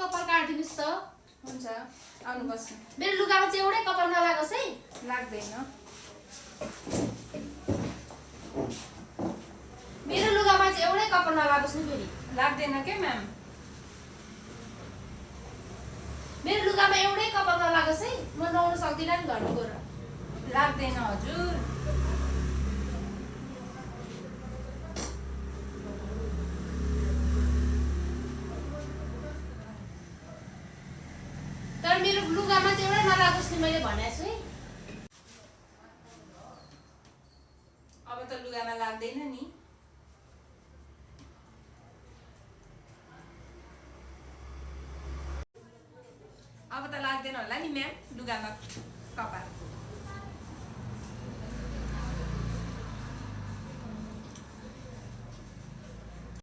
कपाल काटिदिनुस् त। हुन्छ आउनुपर्छ। मेरो लुगामा चाहिँ एउटै कपाल नलागोस् है। लाग्दैन। मेरो लुगामा चाहिँ एउटै कपाल नलागोस् नि फेरि। लाग्दैन के म्याम? मेरो लुगामा एउटै कपाल नलागोस् है। म नुहाउन सक्दिनँ नि घरमा गएर। लाग्दैन हजुर। तर मेरो लुगामा चाहिँ एउटै नलागोस् नि मैले भनेको छु है। अब त लुगामा लाग्दैन नि। अब त लाग्दैन होला नि म्याम लुगामा कपाल।